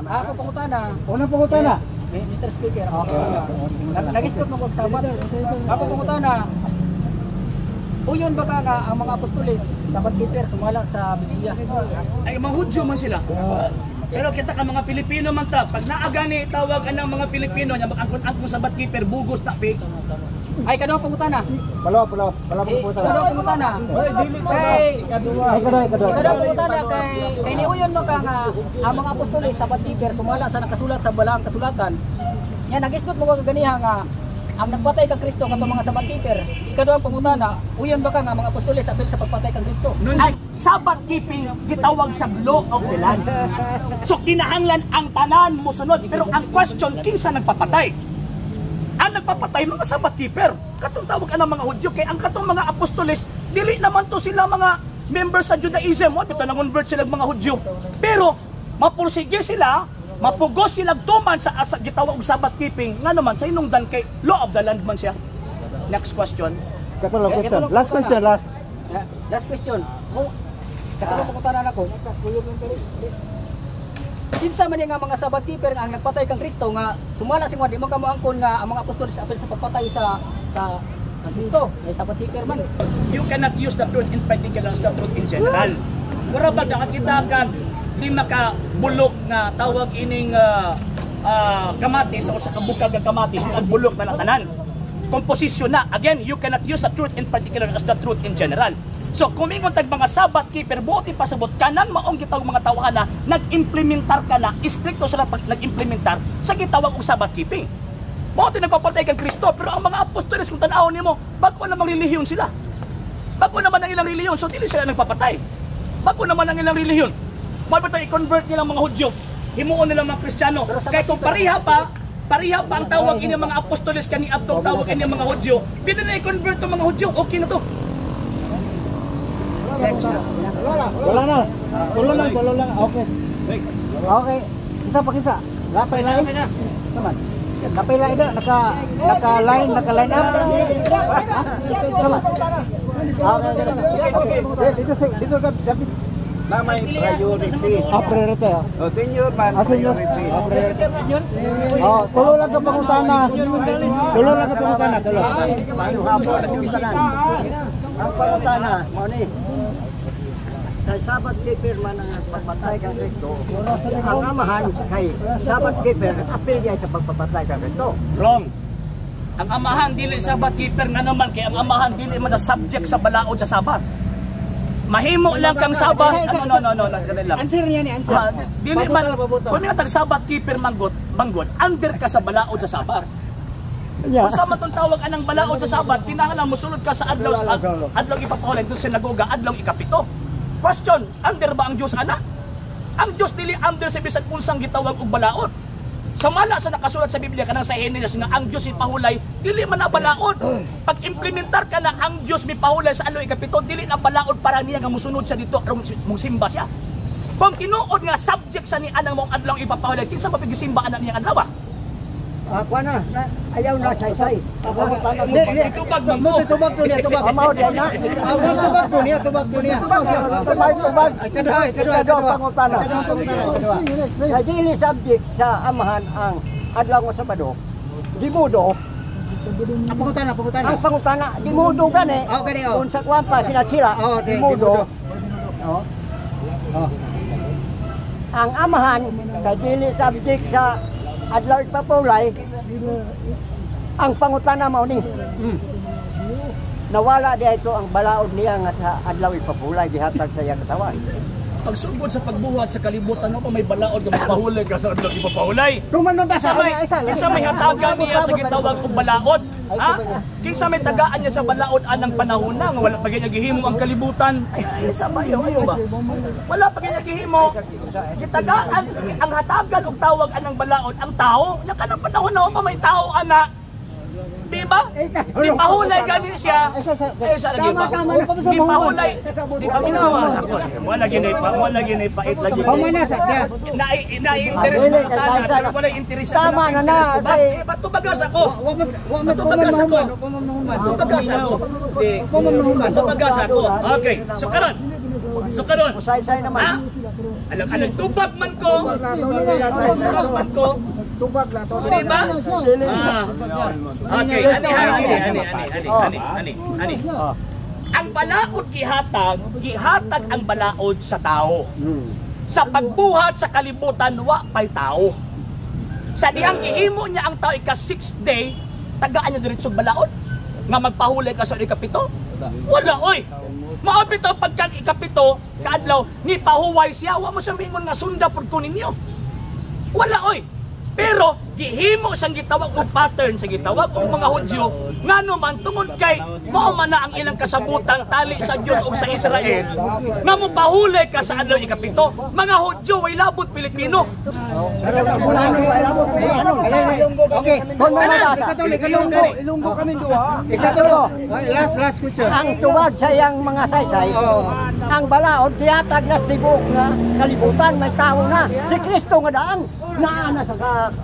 Ako pangutana. Unang pangutana. Eh, Mr. Speaker, ako pangutana. Nagisgot mo kog Sabat. Ako pangutana. Uyon ba ka nga ang mga apostoles Sabbath keeper sumala sa Biblia? Ay, mga Hudyo man sila. Pero kita ka mga Pilipino man ta, pag naagani tawag anang mga Pilipino nya mag-angkon-angkon Sabbath keeper, bugos ta fake. Ay, kadto pangutana. Palawa, palawa, palawa Eh, pangutana. kadto pangutana. Kay Ay, ikaduha, ikaduha. Kada pangutana kay kay niuyon mo ka nga ang mga apostoles Sabbath keeper sumala sa nakasulat sa balaang kasulatan. Nya nagisgot mo ka ganiha nga ang nagpatay kang Kristo katong mga Sabbath keeper. Ikaduhang pangutana, uyon ba ka nga mga apostoles apil sa pagpatay kang Kristo? Ay, Sabbath keeping gitawag sa law of the land. So kinahanglan ang tanan mosunod, pero ang question, kinsa nagpapatay? Ang nagpapatay mga Sabbath keeper. Katong tawag anang mga Hudyo kay ang katong mga apostoles dili naman to sila mga members sa Judaism, wa bitaw nang-convert sila mga Hudyo. Pero mapursige sila, mapugos sila tuman sa gitawag og Sabbath keeping nga naman sa inungdan kay law of the land man siya. Next question. Katulong question. Last question, last. Yeah, last question. Mo sa katong pangutana nako. Kinsa man nga mga Sabbath keeper ang nagpatay kang Kristo nga sumala si Juan, di mo ka moangkon nga ang mga apostoles apil sa pagpatay sa Kristo ay Sabbath keeper man? You cannot use the truth in particular as the truth in general. Mura ba nakakita kag lima ka bulok nga tawag ining kamatis o sa kabukag nga kamatis ug bulok na lang tanan? Composition na. Again, you cannot use the truth in particular as the truth in general. So, kung ingon tag mga Sabbath keeper, buot ipasabot kanan maong gitawag mga tawhana, nag-implementar ka na, istrikto sila pag nag-implementar sa gitawag og Sabbath keeping. Mao nagpapatay kang Kristo, pero ang mga apostoles, kung tan-awon nimo, bago namang relihiyon sila. Bago naman ang ilang relihiyon, so dili sila nagpapatay. Bago naman ang ilang relihiyon. Mao ba i-convert nila ang mga Hudyo? Himuon nila mga Kristiyano. Kay kung pariha pa ang tawag ini mga apostoles kani adtong tawag ini mga Hudyo, di na i-convert tong mga Hudyo, okay na to. Wala na. Tulo lang, tulo lang. Okay. Okay. Isa pa kisa. Lapay line. Naman. Lapay line na naka line up. Ha? Naman. Okay. Okay. Dito dito ka David. Na may priority. Ah, priority. Oh. O, senior man, Ah, senior. priority. Ah, priority. Oh, tulo lang ka pangutana. Tulo lang ka pangutana, tulo. Ang pangutana, mao ni. Kay Sabbath keeper man ang nagpapatay kang Kristo. Ang amahan kay Sabbath keeper, apil niya sa pagpapatay kang Kristo. Wrong. Ang amahan dili Sabbath keeper nga naman kay ang amahan dili man sa subject sa balaod sa Sabat. Mahimo lang kang Sabat. Ano, no, no, no, no, ganun lang. Answer niya ni answer. Ah, dili man Pabutal, pabutal. kung nga tag Sabbath keeper manggot, manggod, under ka sa balaod sa Sabat. Yeah. Kung sa matong tawag anang balaod sa Sabat, kinahanglan mosulod ka sa adlaw ipapahulay dun sa sinagoga, adlaw ikapito. Question, under ba ang Dios ana? Ang Dios dili under sa bisan unsang gitawag og balaod. Samala sa nakasulat sa Biblia kanang sa Genesis nga ang Dios ipahulay, dili man na balaod. Pag implementar ka na ang Dios mipahulay sa adlaw ikapito, dili na balaod para niya nga musunod siya dito aron mong simba siya. Kung tinuod nga subject sa ni anang mong adlaw ipapahulay, kinsa ba pigisimba anak niyang adlaw? Ah, kuha na, ayaw na saysay. Hindi, hindi. Itubag man mo. Tubag to niya, tubag. Amaw di na. Ah, tubag to niya, tubag to niya. Tubag, tubag, tubag. Ikaduha, ikaduha, Ikaduha ikaduha. pangutana. Ikaduha, pangutana, ikaduha. Sa dili subject sa amahan ang adlaw nga Sabado, dimudo, Ah, pangutana, pangutana. ang pangutana, dimudo gani. Oh, gani, oh. Kung sa kuwan pa sila sila, Oh, dimudo. Oh. Oh. Ang amahan kay dili subject sa adlaw ipapulay, ang pangutana mao ni. Nawala di ito ang balaod niya nga sa adlaw ipapulay gihatag sa iyang katawan. Pagsugod sa pagbuhat sa kalibutan mo pa may balaod nga mapahulay ka sa adlaw ipapahulay. Ruman man ba Kinsa sa may isa? Kinsa may hatagan niya sa gitawag og balaod? Ha? Kinsa may tagaan niya sa balaod anang panahon na nga wala pa gyud gihimo ang kalibutan? Ay, ay sa bayo ayo ba? Wala pa gyud gihimo. Gitagaan ang hatagan og tawag anang balaod ang tao. Nya kanang panahon na pa may tao ana. Di ba? Di pahulay gani siya. Eh, sa lagi ba? Tama, tama na. Di pahulay. Di pa minawa sa ko. Wala gini pa, wala gini pa lagi. Pamana sa siya. Na interest mga tanan, pero wala interest sa Tama na na, interest ba? kay- Eh, ba't tubagas ako? Wa man wa man Tubagas ako. wa man mahuman. Tubagas ako. Di. Wa man mahuman. Tubagas ako. Okay. So karon, So karon, Usay-say ha? Naman. Alang-alang tubag man ko. Tubag man ko. Tubag lang to. Di ba? Ah. Okay, ani ani ani ani ani ani ani. Ang balaod gihatag, gihatag ang balaod sa tao. Sa pagbuhat sa kalibutan, wa pay tao. Sa dihang gihimo niya ang tao ika 6th day, tagaan niya diretsong balaod nga magpahulay ka sa ikapito? Wala oy. Mao bitaw pagkang ikapito kaadlaw ni pahuway siya, wa mo siya mingon nga sunda pud ko ninyo. Wala oy. Pero gihimo siyang gitawag og pattern sa gitawag og mga Hudyo ngano man tungod kay mao man na ang ilang kasabutan tali sa Dios ug sa Israel nga mopahulay ka sa adlaw ikapito. Mga Hudyo way labot Pilipino. Okay. Ikatulo, Ilonggo kami duha. Ikatulo. Last question. Ang tuwag sa iyang mga saysay, ang balaod gihatag na tibuok nga kalibutan, may tao na. Si Kristo nga daan, naa na sa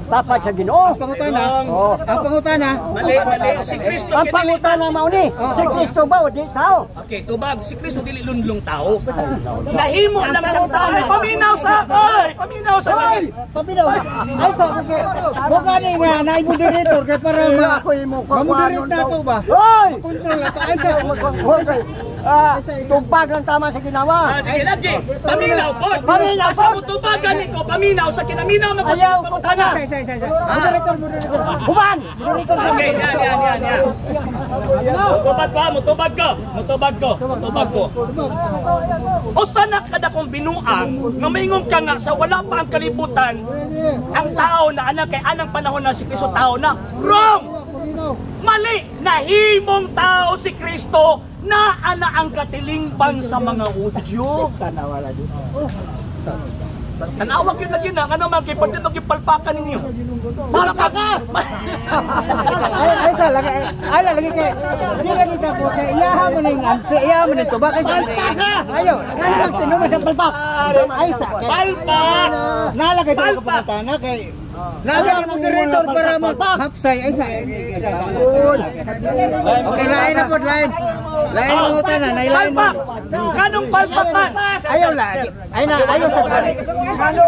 tapad sa Ginoo. Pangutana. Oh. Ang pangutana. Mali, mali. Si Kristo Ang pangutana mao ni, si Kristo ba o di tao? Okay, tubag, si Kristo dili lunlong tao. Nahimo lang siyang tao. Ay, paminaw sa ay, paminaw sa ay. Paminaw. Ay sa okay. Mo gani nga na moderator kay para ma Ako imo ma-moderate na to ba? Hoy! Control na to. Ay sa Tubag lang tama sa ginawa. Ah, sige lagi. Paminaw po. Paminaw Basta po. mo tubagan ko, paminaw sa kinaminaw mo sa Ayaw ko pangutana. Say say say. Moderator, moderator. Huban! Okay, yan, yan, yan, yan. Mutubag ko, mutubag ko, mutubag ko, mutubag ko. Usa na kada kong binuang nga maingon ka nga sa wala pa ang kalibutan, ang tao na anak kay anang panahon na si Kristo tao na. Wrong! Mali! Nahimong tao si Kristo na ana ang katilingban sa mga Hudyo. Tanawag yun lagi na, ano man, kay pati magipalpakan ninyo. Palpaka! Ay ay sa lagi ay lagi kay di lagi ka ko kay iyaha man ning anse iyaha man ning tubag ay sa ayo ngano man tinuod sa palpak ay sa kay Palpak! nalagay to ka Palpak! pangutana kay nalagay ang moderator para maghapsay ay sa. Okay, lain na pod lain. Lain ang pangutana, nailain mo. Palpak! Ganong palpak man? Ayaw lagi. Ay na ayaw sa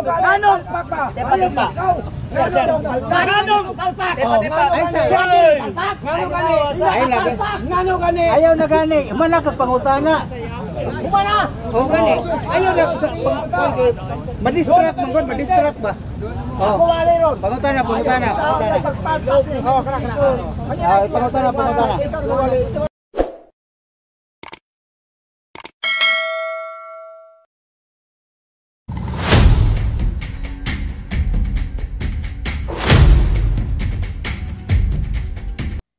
Ganong? Tepa, tepa. Sir, sir. Ganong? Tepa, tepa. Ay sa ay lagi. Ayaw na gani. Mana ka pangutana. Humana! Oo gani. Ayaw na sa pang ma-distract man gud, ma-distract ba? Oh. Pangutana, pangutana, pangutana. Ah, pangutana, pangutana.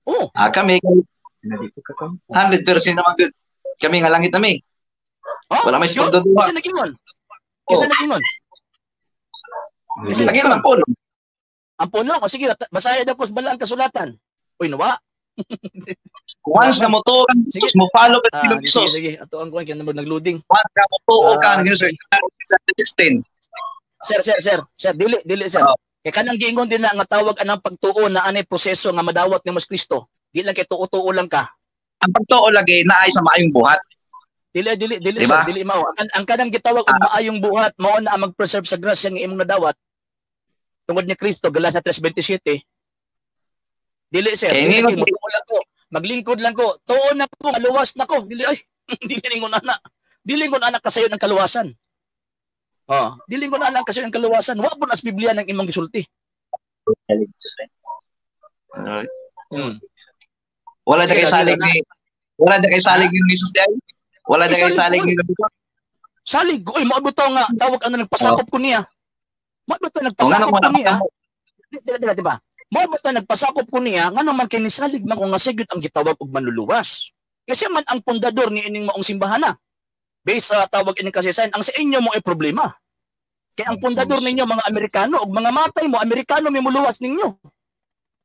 Oh, Ah, kami 100% naman good. Kami nga langit nami. oh, Wala may yun. pagduduwa. Isa nag-ingon. Isa nag-ingon. Kasi lagi naman po. Ang puno, o sige, basahin daw ko sa balang kasulatan. Uy, nawa. Once na motuo ka ni Sige. Jesus, mo follow ka Ah, ni sige, Jesus. sige. Ato ang kuwan, kaya naman nag-loading. Once na motuo ka Ah, ni Jesus, 16. Sir, sir, sir. Sir, dili, dili, sir. Oh. Kaya kanang giingon din na nga tawag anang pagtuo na anay proseso nga madawat ni Mas Kristo. Di lang kay tuo-tuo lang ka. Ang pagtuo lagi naay sa maayong buhat. Dili, dili, dili, Diba? sir, dili mao. Ang kanang gitawag og maayong buhat, mao na ang mag-preserve sa grasya nga imong nadawat. Tungod ni Kristo, Galatia 3:27. Dili, sir. Eh, Dili ningon- kay mutuo lang ko. Maglingkod lang ko. Tuo na ko, maluwas na ko. Dili ay, dili ningon ana. Dili ngon ana kasayo ng kaluwasan. Oh, dili ngon ana kasayo ng kaluwasan. Wa pud as Biblia ng imong gisulti. Wala na kay Sige, salig sige ni wala na kay salig ni Jesus diay. Wala na kay Salig salig ni Jesus. Salig, oy, mao bitaw nga tawag ano nagpasakop ko niya. Mao bitaw O ngano nagpasakop wala ko niya. ka Di, di, di, ba? Mao bitaw nagpasakop ko niya ngano man kini salig man ko nga sigyot ang gitawag og manluluwas. Kasi man ang pundador ni ining maong simbahan na. Based sa tawag ining kasaysayan, ang sa inyo mo ay problema. Kaya ang pundador ninyo mga Amerikano og mga matay mo Amerikano may muluwas ninyo.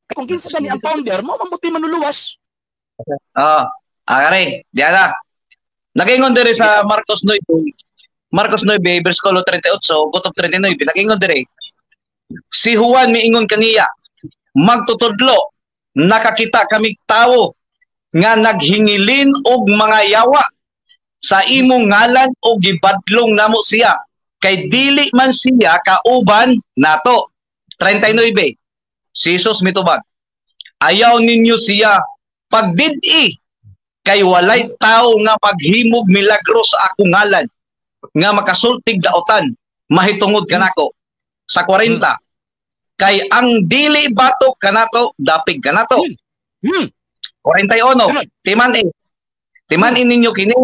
Kaya kung kinsa gani ang founder mo mabuti manluluwas. Ah, are, diana. Nagingon diri sa Marcos 9. Marcos 9 versikulo 38, gutob 39, nagingon diri. Si Juan miingon kaniya, magtutudlo, nakakita kami tawo nga naghingilin og mga yawa Sa imong ngalan o gibadlong namo siya, kay dili man siya kauban nato. 39. Si Jesus mitubag, "Ayaw ninyo siya pagdid-i, kay walay tao nga maghimog milagro sa akong ngalan nga makasultig daotan mahitungod kanako." Sa 40, kay ang dili batok kanato, dapig kanato. 41, Sunod. Timan-i ninyo kini,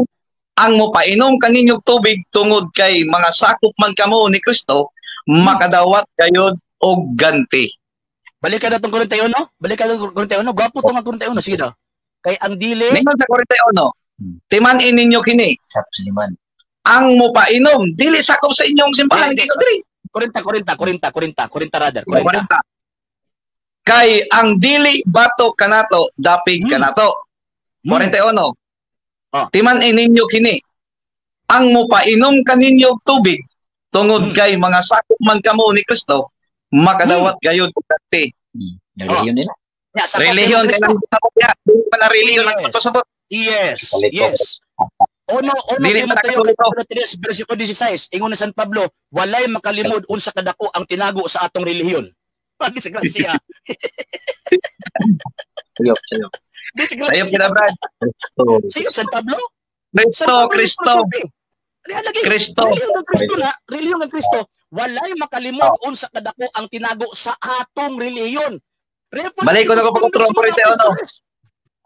ang mopainom kaninyong tubig tungod kay mga sakop man kamo ni Kristo, makadawat gayod og ganti. Balik ka na tong 41. Balik ka na tong 41. Gwapo to nga 41. Sige daw. Kay ang dili Ningon sa 41, timan-i ninyo kini, Sa liman. Ang mopainom dili sakop sa inyong simbahan. Hindi, dili. 40, 40, 40, 40, 40 rather. 40. 40. Kay ang dili batok kanato, dapig kanato. 41. Oh. Timan-i ninyo kini, ang mopainom kaninyo og tubig tungod kay mga sakop man kamo ni Kristo, makadawat gayud og ganti. Relihiyon nila. Ya, sakop Relihiyon ni kay Kristo. nang sabot ya. Dili pa na relihiyon ang pasabot. Kaliko. Yes. Uno, uno, Dili pa Timoteo nakatuliko. kapitulo 3, versikulo 16. Ingon ni San Pablo, "Walay makalimod unsa kadako ang tinago sa atong relihiyon." Pag-disgrasya. Sayop, sayop. Sayop Disgrasya. kita, Brad. Kristo. Sayop San Pablo? San Kristo, Pablo Kristo, nagsulti. Lagi. Kristo. Relihiyon ng Kristo na, relihiyon ng Kristo, walay makalimod unsa kadako ang tinago sa atong relihiyon. Balik ko na ko pagkutrong 41.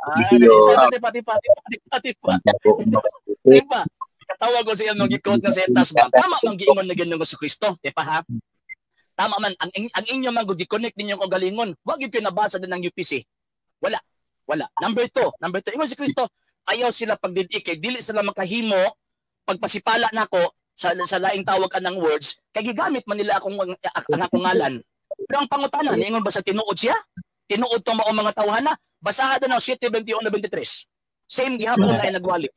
Ah, Relihiyon. sabi, pati pati pati pati pa. Diba? Katawag ko siya nung gikot nga setas ba. Tama man giingon na Ginoong Kristo, di pa ha? Tama man ang inyo man gud gi-connect ninyo kaugalingon. Wa gyud kayo nabasa din ng UPC. Wala. Wala. Number two, number two, ingon si Kristo, ayaw sila pagdid-i kay dili sila makahimo pagpasipala nako sa laing tawag anang words kay gigamit man nila akong ang akong ngalan. Pero ang pangutana, niingon ba sa tinuod siya? Tinuod to mao mga tawhana? Basaha na 7:21 23. Same gihapon ay nagwali.